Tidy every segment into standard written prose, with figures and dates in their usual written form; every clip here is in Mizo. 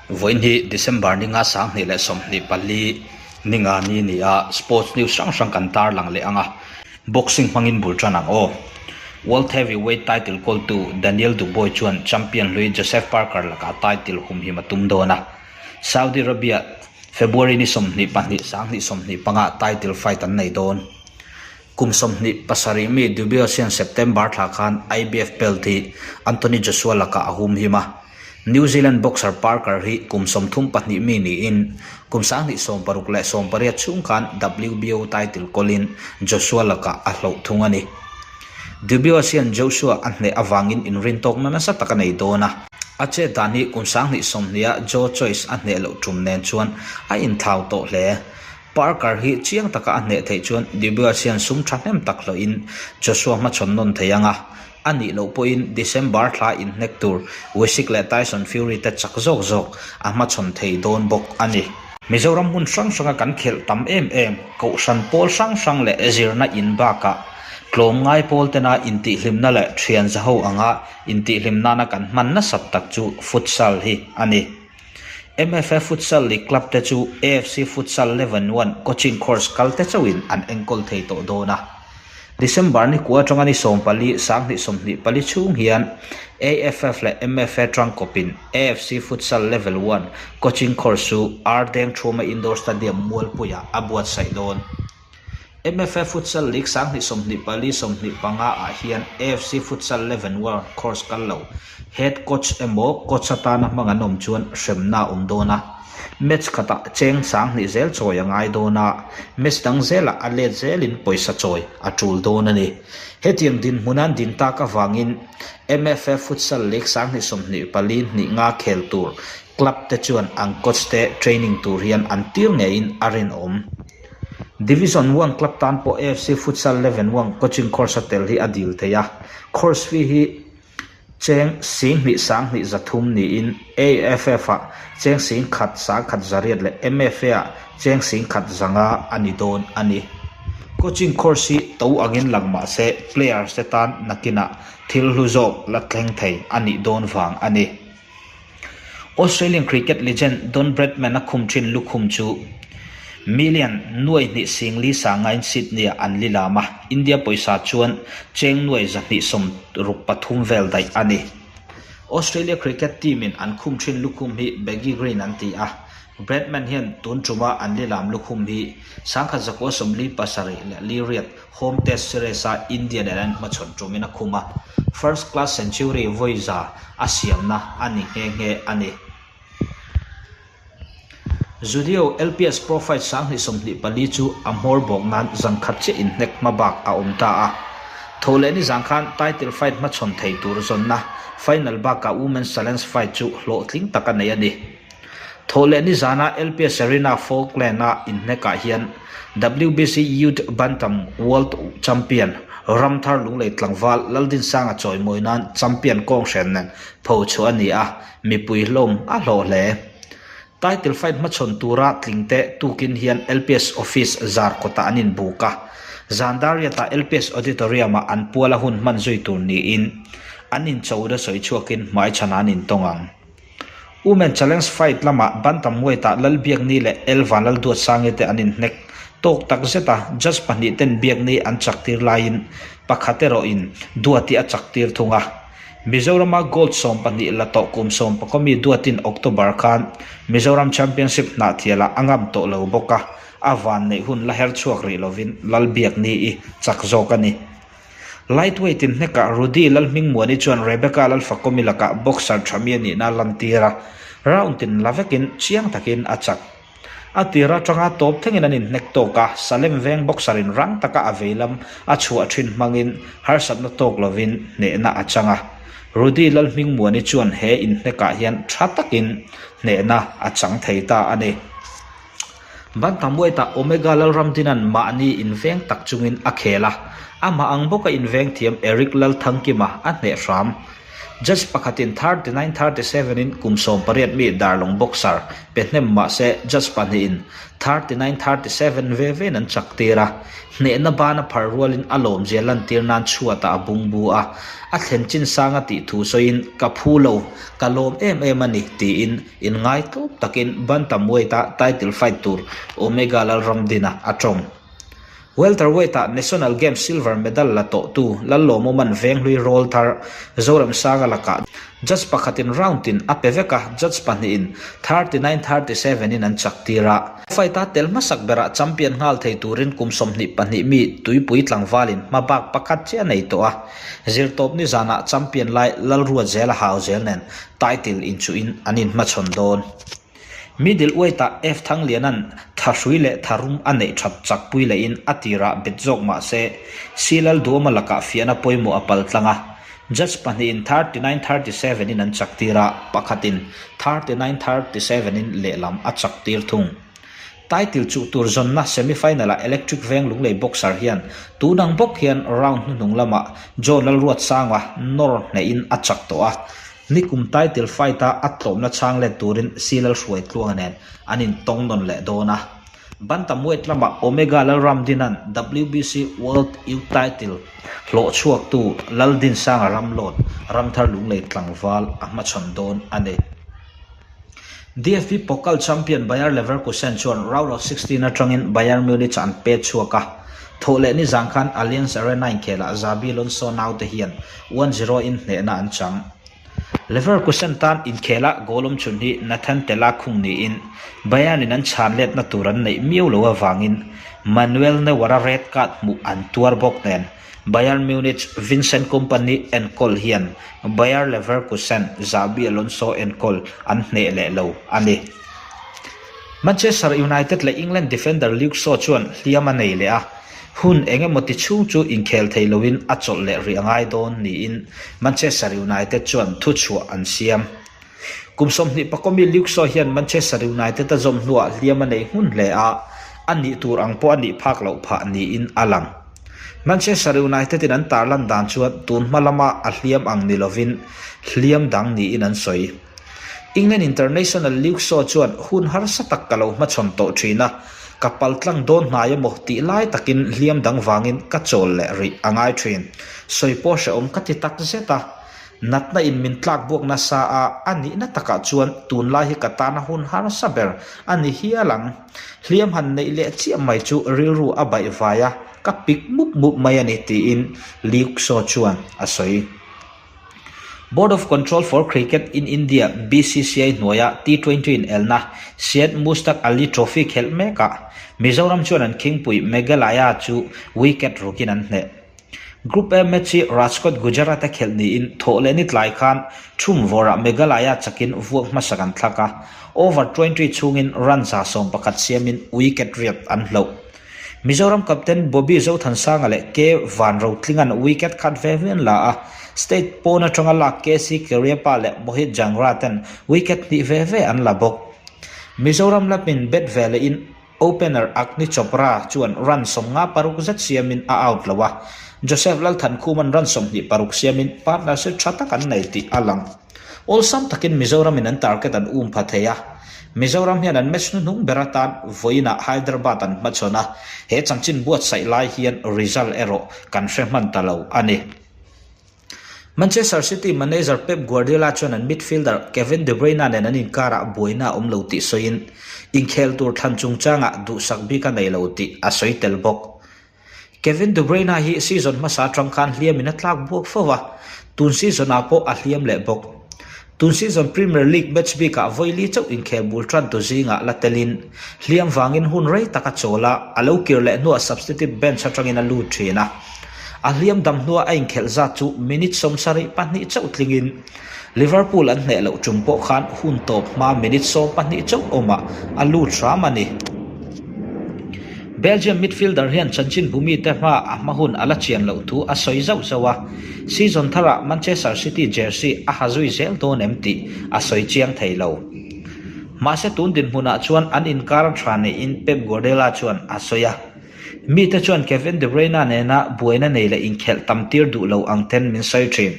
Vawiin hi December ninga 2024 ninga ni ni a, sports news hrang hrang kan tarlang leh ang a, boxing hmangin bul tan ang aw. World Heavyweight title kawltu Daniel Dubois chuan champion hlui Joseph Parker lakah title humhim a tum dawn a, Saudi Arabia February ni 22 2025 ah title fight an nei dawn. Kum 27 mi Dubois hian September thla khan IBF belt hi Anthony Joshua lakah a humhim a. New Zealand boxer Parker hi kum 32 mi niin kum 2016 chhung khan WBO title kawlin Joshua lakah a hloh thung a ni. Dubois hian Joshua a hneh avangin inrintawkna nasa tak a nei dawn a. A chet dan hi kum 2020 a Joe Joyce a hneh loh tum nen chuan a inthlau tawh hle. Parker hi chiang taka a hneh theih chuan Dubois hian sum thahnem tak hlawhin Joshua hmachhawn nawn thei ang a, a nih loh pawhin December thla inhnek tur Usyk leh Tyson Fury te chak zawk zawk a hmachhawn thei dawn bawk a ni. Mizoram hmun hrang hranga kan khelh tam em em, kohhran pawl hrang hrang leh zirna in bakah tlawmngai pawl tena intihhlimna leh thian zaho anga intihhlim nana kan hman nasat tak chu futsal hi a ni. MFA Futsal League club te chu AFC Futsal Level One coaching course kal te chauhin an enkawl thei tawh dawn a. December ni kua atanga ni 14, 2024 chhung hian AFF leh MFA tangkawpin AFC Futsal Level One coaching course chu Ardeng Thuma Indoor Stadium Mualpuiah a buatsaih dawn. MFA Futsal League 2024, 25 ah hian AFC Futsal Level One course kal lo head coach emaw coach atana hmang an awm chuan hremna a awm dawn a. Match khatah cheng 2000 zel chawi a ngai dawn a, match dang zelah a let zelin pawisa chawi a tul dawn a ni. Hetiang dinhmun an din tak avangin MFA Futsal League 2024, 25 khel tur club te chuan an coach te training tur hian an tir ngeiin a rinawm. Division One club tan pawh AFC Futsal Level One coaching course a tel hi a dil thei a, course fee hi cheng 2,203 niin AFF-ah cheng 1,108 leh MFA-ah cheng 1,500 a ni dawn a ni. Coaching course hi to angin lang mah se players te tan nakinah thil hlu zawk la thleng thei a nih dawn vang a ni. Australian cricket legend Don Bradman a khum thin lukhum chu million nuai hnih sing li sangain Sydney-ah an li lam a, India pawisa chuan cheng nuai 263 vel daih a ni. Australia cricket team-in an khum thin lukhum hi Baggy Green an ti a, Bradman hian tun tuma an li lam lukhum hi 1947 leh li riat Home Test Series-a India nen an hmachhawn tumin a khum a, First Class Century vawi za a siamna a ni nghe nghe a ni. Zudio LPS Pro Fight 2024 chu a hmawr bawk nan zan khat chiah inhnek hma bak a awm ta a. Tho leh nizan khan title fight hmachhawn thei tur zawnna final bakah Women's Challenge fight chu hlawhtling tak a nei a ni. Tho leh nizana LPS Arena Falkland-a inhnekah hian WBC Youth Bantam World Champion Ramthar Lunglei tlangval Laldinsanga chawimawi nan champion kawng hren nen pho chhuah a ni a, mipui hlawm a hlawh hle. Title fight hmachhawn tura tlingte tukin hian LPS office zar kawtah an inbuk a, zan dar riatah LPS Auditorium-ah an puala hun hman zui tur niin an inchona sawi chhuakin hmaichhanah an intawng ang. Women Challenge Fight lamah Bantam Weight-ah Lalbiakni leh Elva Lalduatsangi te an inhnek tawk tak zet a, judge pahnih ten Biakni an chak tir laiin pakhat erawhin Duati a chak tir thung a. Mizorama gold 12 la tawh kum 10 mi Duatin October khan Mizoram Championship hnahthialah a ngam tawh lo bawk a, a van neih hun la her chhuak rih lovin Lalbiakni i chak zawk a ni. Lightweight in hnekah Rudy Lalhmingmuani chuan Rebecca Lalfakomi lakah boxer tha mi a nihna a lantir a, round tin la vekin chiang takin a chak. A tir atanga tawp thlengin an inhnek tawk a, Salem veng boxer in rang taka a veilam a chhuah thin hmangin harsatna tawk lovin hnehna a chang a. Rudy Lalhmingmuani chuan he inhnekah hian tha takin hnehna a chang thei ta a ni. Bantam weight-ah Omega Lalramdina'n mahni inveng tak chungin a khel a, amah ang bawka inveng thiam Eric Lalthangkima a hneh hram. Judge pakhatin 39 37 in kum 18 mi Darlawng boxer pe hnem mah se judge pahnihin 39 37 ve vein an chak tir a. Hnehna bana phar rualin a lawmzia lantir nan chhuatah a bungbu a, a thlen chin sanga tih thu sawiin ka phu lo, ka lawm em em a ni tiin inngai tlawm takin bantamweight-a title fight tur Omega Lalramdina a tawng. Welterweight-ah National Games silver medal la tawhtu Lallawmawman Venghlui rawl thar Zoramsanga lakah judge pakhatin round tin a pe vek a, judge pahnihin 39 37 in an chak tir a. Fight-a tel hmasak berah champion nghal thei turin kum 22 mi tuipui tlangvalin hmabak pakhat chiah a nei tawh a, zirtawp nizanah champion lai Lalruatzela hau zel nen title inchuhin an inhmachhawn dawn. Middle weight-ah F Thangliana'n thahrui leh tharum a neih that chakpui lehin a tirah bet zawk mah se, C Lalduama lakah fiahna pawimawh a pal tlang a. Judge pahnihin 39 37 in an chak tir a, pakhatin 39 37 in lehlam a chak tir thung. Title chuh tur zawnna semi-final-ah Electric Veng Lunglei boxer hian tun ang bawk hian round hnuhnung lamah John Lalruatsanga nawr hnehin a chak tawh a. Nikum title fight-a a tlawmna chhang let turin Silal Hruaitluanga nen an intawng nawn leh dawn a. Bantamweight lamah Omega Lalramdina'n WBC World Youth Title hlawh chhuaktu Laldinsanga Ramlawt Ramthar Lunglei tlangval a hmachhawn dawn a ni. DFB Pokal champion Bayer Leverkusen chuan round of 16 atangin Bayern Munich an pet chhuak a. Thawhleh nizan khan Allianz Arena inkhelah Xabi Alonso naute hian 1-0 in hnehna an chang. Leverkusen tan inkhela goal awm chhun hi Nathan Tella khung niin Bayern in an chhan letna tur an neih miau lo avangin Manuel Neuer-a red card hmuh an tuar bawk nen Bayern Munich Vincent Kompany enkawl hian Bayer Leverkusen Xabi Alonso enkawl an hneh leh lo a ni. Manchester United leh England defender Luke Shaw chuan hliam a nei leh a, hun eng emaw ti chhung chu inkhel thei loin a chawlh leh rih a ngai dawn niin Manchester United chuan thuchhuah an siam. Kum 20 pakawmi Luke Shaw hian Manchester United a zawm hnuah hliam a nei hmun hle a, a nih tur ang pawh a nih phak loh phah niin a lang. Manchester United in an tarlan dan chuan tun hma lama a hliam ang ni lovin hliam dang niin an sawi. England international Luke Shaw chuan hun harsa tak ka lo hmachhawn tawh thin a, ka paltlang dawn hnai emaw tih lai takin hliam dang vangin ka chawl leh rih a ngai thin. Sawi pawh hrehawm ka ti tak zet a. Natna in min tlak buak nasa a, a nihna takah chuan tunlai hi ka tana hun harsa ber a ni hial ang. Hliam han neih leh chiah mai chu rilru a baih vai a, ka pik mup mup mai a ni tiin Luke Shaw chuan a sawi. Board of Control for Cricket in India, BCCI, hnuaia T20 inelna Syed Mushtaq Ali Trophy khelh mekah Mizoram chuan an khingpui Meghalaya chu wicket rukin an hneh. Group A match hi Rajkot Gujarat a khelh niin thawh leh ni tlai khan thum vawrah Meghalaya chakin vuak hmasak an thlak a, over 20 chhungin run 111 siamin wicket riat an hloh. Mizoram captain Bobby Zothansanga leh K Vanrotlinga'n wicket khat ve ve an la a, state pawn atanga lak KC Kariappa leh Mohit Jangra ten wicket hnih ve ve an la bawk. Mizoram lamin bat ve lehin Opener Agni Chopra chuan run 56 zet siamin a out lo a, Joseph Lalthankhuma'n run 26 siamin partnership tha tak an nei tih a lang. Awlsam takin Mizoramin an target an um pha thei a, Mizoram hian an match hnuhnung ber atan vawiinah Hyderabad an hmachhawn a, he chanchin buatsaih lai hian result erawh kan hre hman ta lo a ni. Manchester City manager Pep Guardiola chuan an midfielder Kevin De Bruyne nen an inkarah buaina a awm lo tih sawiin, inkhel tur thlan chungchangah duhsak bik a nei lo tih a sawi tel bawk. Kevin De Bruyne hi season hmasa atang khan hliamin a tlak buak fo a, tun season-ah pawh a hliam leh bawk. Tun season Premier League match bikah vawili chauh inkhel bul tan tu zingah la telin, hliam vangin hun rei tak a chawl a, a lo kir leh hnuah substitute bench atangin a lut thin a. A hliam dam hnuah a inkhelh zat chu minute 72 chauh tlingin Liverpool an hneh loh tum pawh khan hun tawp hma minute 12 chauh awmah a lut hram a ni. Belgium midfielder hian chanchin bumite hma a hma hun a la chian loh thu a sawi zauh zauh a, season tharah Manchester City jersey a ha zui zel dawn em tih a sawi chiang thei lo. Mahse tun dinhmunah chuan an inkar tha neiin Pep Guardiola chuan a sawi a. Mite chuan Kevin De Bruyne nena buaina nei leh inkhelh tam tir duh lo ang ten min sawi thin.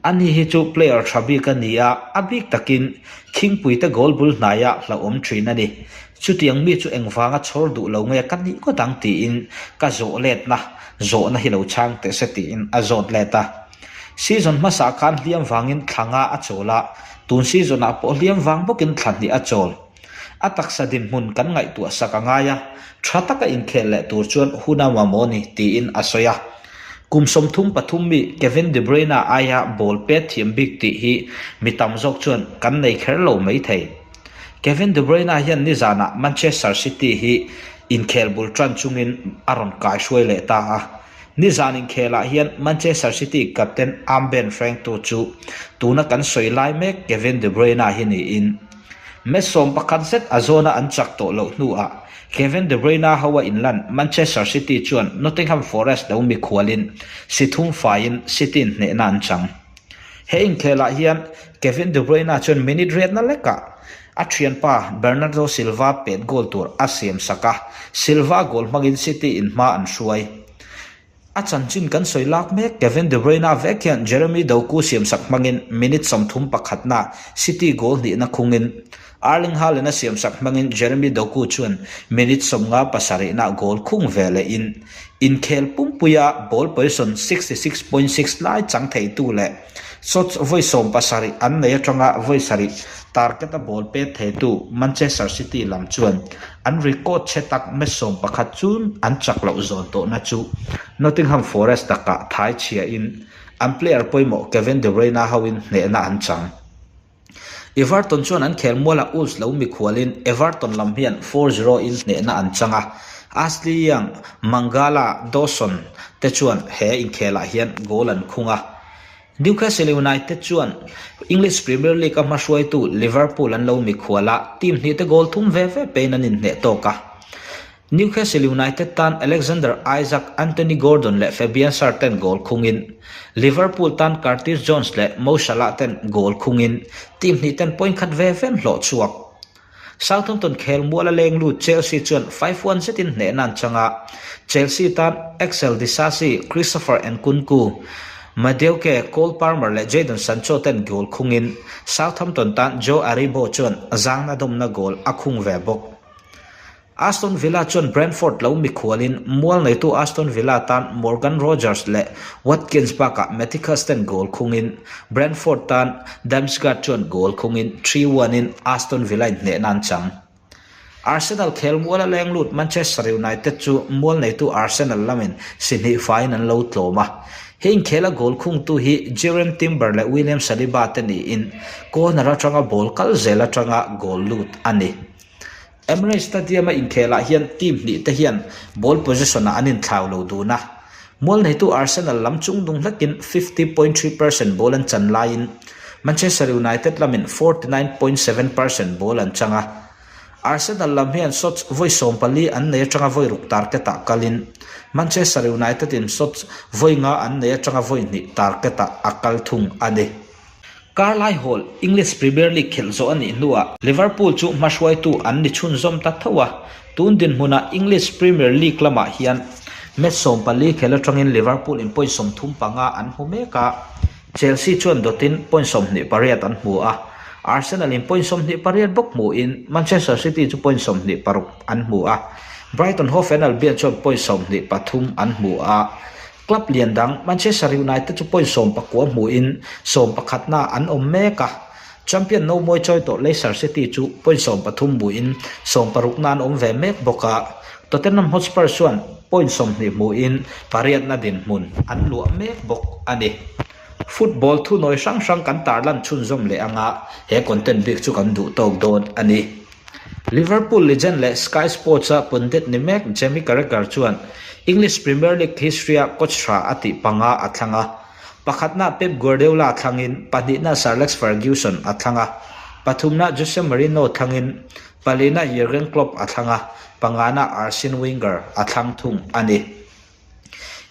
Ani hi chu player tha bik a ni a, a bik takin khingpuite goal bul hnaia hlauhawm thin a ni. Chutiang mi chu engvanga chhawr duh lo nge ka nih ngawt ang tiin ka zawh letna zawhna hi lo chhang teh se tiin a zawt let a. Season hmasa khan hliam vangin thla nga a chawl a, tun season ah pawh hliam vang bawkin thla hnih a chawl. A taksa dinhmun kan ngaihtuah sak a ngai a, tha taka inkhel leh tur chuan hun a mamawh ni tiin a sawi a. Kum 33 mi Kevin De Bruyne aia ball pet thiam bik tih hi mi tam zawk chuan kan nei kher lo mai thei. Kevin De Bruyne hian nizanah Manchester City hi inkhel bul tan chungin a rawn kaihruai leh ta a. Nizan inkhelah hian Manchester City captain armband hrengtu chu tuna kan sawi lai mek Kevin De Bruyne hi niin match 11 zet a zawna an chak tawh loh hnuah Kevin De Bruyne hoa inlan Manchester City chuan Nottingham Forest lo mikhualin si thum faiin City-in hnehna an chang. He inkhelah hian Kevin De Bruyne chuan minute riatna lekah a thianpa Bernardo Silva pet goal tur a siam sak a, Silva goal hmangin City in hma an hruai. A chanchin kan sawi lak mek Kevin De Bruyne vek hian Jeremy Doku siam sak hmangin minute 31 na City goal hnihna khungin Erling Haaland a siam sak hmangin Jeremy Doku chuan minute 57 na goal khung ve lehin inkhel pumpuia ball possession 66.6 lai chang theitu leh shots vawi 17 an nei atanga vawi sarih target a ball pet theitu Manchester City lam chuan an record che tak match 11 chun an chak loh zawn tawhna chu Nottingham Forest takah thai chhia in an player pawimawh Kevin De Bruyne hoin hnehna an chang. Everton chuan an khel mualah Wolves lo mikhualin Everton lam hian 4-0 in hnehna an chang a, Ashley Young, Mangala, Dawson te chuan he inkhelah hian goal an khung a. Newcastle United chuan English Premier League a hmahruaitu Liverpool an lo mikhual a, team hnih te goal thum ve ve pein an inhneh tawk a. Newcastle United tan Alexander Isak, Anthony Gordon leh Fabian Schär ten goal khungin, Liverpool tan Curtis Jones leh Mo Salah ten goal khungin team hnih ten point khat ve ve an hlawh chhuak. Southampton khel mual a leng lut Chelsea chuan 5-1 zetin hnehna an chang a, Chelsea tan Axel Disasi, Christopher Nkunku, Madueke, Cole Palmer leh Jadon Sancho ten goal khungin, Southampton tan Joe Aribo chuan zangna dawmna goal a khung ve bawk. Aston Villa chuan Brentford lo mikhualin mual neitu Aston Villa tan Morgan Rogers leh Watkins bakah Maticus ten goal khungin Brentford tan Damsgaard chuan goal khungin 3-1 in Aston Villa in hnehna an chang. Arsenal khel mual a leng lut Manchester United chu mual neitu Arsenal lamin si hnih faiin an lo tlawm a. He inkhel a goal khungtu hi Jurrien Timber leh William Saliba te niin corner atanga ball kal zel atanga goal lut a ni. Emirates Stadium a inkhelah hian team hnih te hian ball possession ah an inthlau lo dun a. Mual neitu Arsenal lam chung dung hlekin 50.3% ball an chan laiin Manchester United lamin 49.7% ball an chang a. Arsenal lam hian shots vawi 14 an nei atanga vawi ruk target ah kalin Manchester United in shots vawi nga an nei atanga vawi hnih target ah a kal thung a ni. Carlisle Hall English Premier League khelh zawh a nih hnuah Liverpool chu hmahruaitu an ni chhunzawm ta tho a, tun dinhmunah English Premier League lamah hian match 14 khel atangin Liverpool in point 35 an hmu mek a, Chelsea chuan dawtin point 28 an hmu a, Arsenal in point 28 bawk hmuin Manchester City chu point 26 an hmu a, Brighton Hove and Albion chuan point 23 an hmu a. Club lian dang Manchester United chu point 19 hmuin 11 na an awm mek a, champion no mawi chawi tawh Leicester City chu point 13 hmuin 16 na an awm ve mek bawk a, Tottenham Hotspur chuan point 20 hmuin pariatna dinhmun an luah mek bawk a ni. Football thunawi hrang hrang kan tarlan chhunzawm leh anga he content bik chu kan duh tawk dawn a ni. Liverpool legend leh Sky Sports a pundit ni mek Jamie Carragher chuan English Premier League history a coach tha a tih panga a thlang a. Pakhatna Pep Guardiola thlangin, pahnihna Sir Alex Ferguson a thlang a, pathumna Jose Mourinho thlangin, palina Jurgen Klopp a thlang a, pangana Arsene Wenger a thlang thung a ni.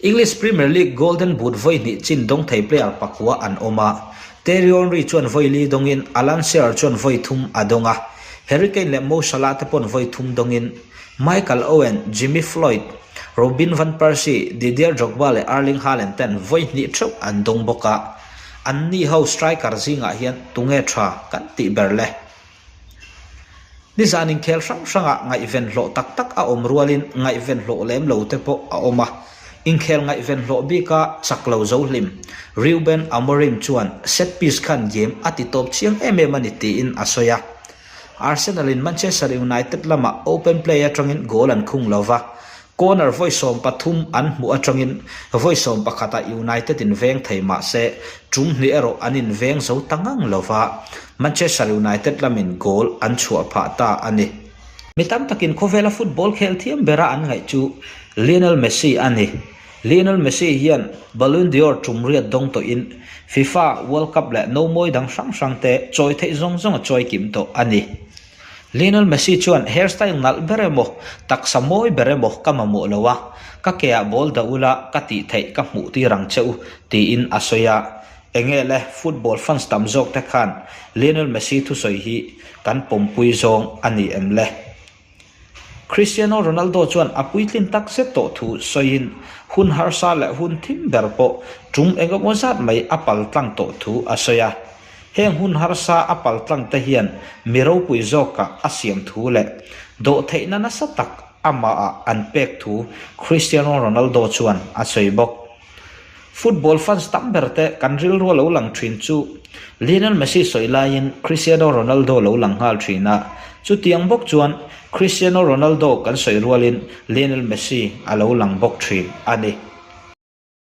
English Premier League Golden Boot vawi hnih chin dawng thei player pakua an awm a, Thierry Henry chuan vawi li dawngin Alan Shearer chuan vawi thum a dawng a, Harry Kane leh Mo Salah te paw'n vawi thum dawngin Michael Owen, Jimmy Floyd, Robin van Persie, Didier Drogba leh Erling Haaland ten vawi hnih theuh an dawng bawk a. Anni ho striker zingah hian tunge tha kan tih ber le? Nizan inkhel hrang hrangah ngaihven hlawh tak tak a awm rualin ngaihven hlawh lem lo te pawh a awm a. Inkhel ngaihven hlawh bika chak lo zo hlim Reuben Amorim chuan set piece khan game a ti tawp chiang em em a ni tiin a sawi a. Arsenal in Manchester United lamah open play atangin goal an khung lo va, corner vawi 13 an hmuh atangin vawi 11 ah United in veng thei mah se tum hnih erawh an inveng zo ta ngang lo va, Manchester United lamin goal an chhuah phah ta a ni. Mi tam takin khawvela football khel thiam bera an ngaih chu Lionel Messi a ni. Lionel Messi hian Ballon d'Or tum riat dawng tawhin FIFA World Cup leh nomawi dang hrang hrang te chawi theih zawng zawng a chawi kim tawh a ni. Lionel Messi chuan hairstyle nalh ber emaw, taksa mawi ber emaw ka mamawh lo a, ka ke ah ball dah ula ka tih theih ka hmuh tir ang che u, tiin a sawi a. Enge le, football fans tam zawk te khan Lionel Messi thusawi hi kan pawmpui zawng a ni em le? Cristiano Ronaldo chuan a puitlin tak zet tawh thu sawiin hun harsa leh hun thim ber pawh tum engemaw zat mai a pal tlang tawh thu a sawi a. Heng hun harsa a pal tlang te hian mi ropui zawkah a siam thu leh dawhtheihna nasa tak amahah an pek thu Cristiano Ronaldo chuan a sawi bawk. Football fans tam ber te kan rilru a lo lang thin chu Lionel Messi sawi laiin Cristiano Ronaldo lo lang nghal thin a, chutiang bawk chuan Cristiano Ronaldo kan sawi rualin Lionel Messi a lo lang bawk thin a ni.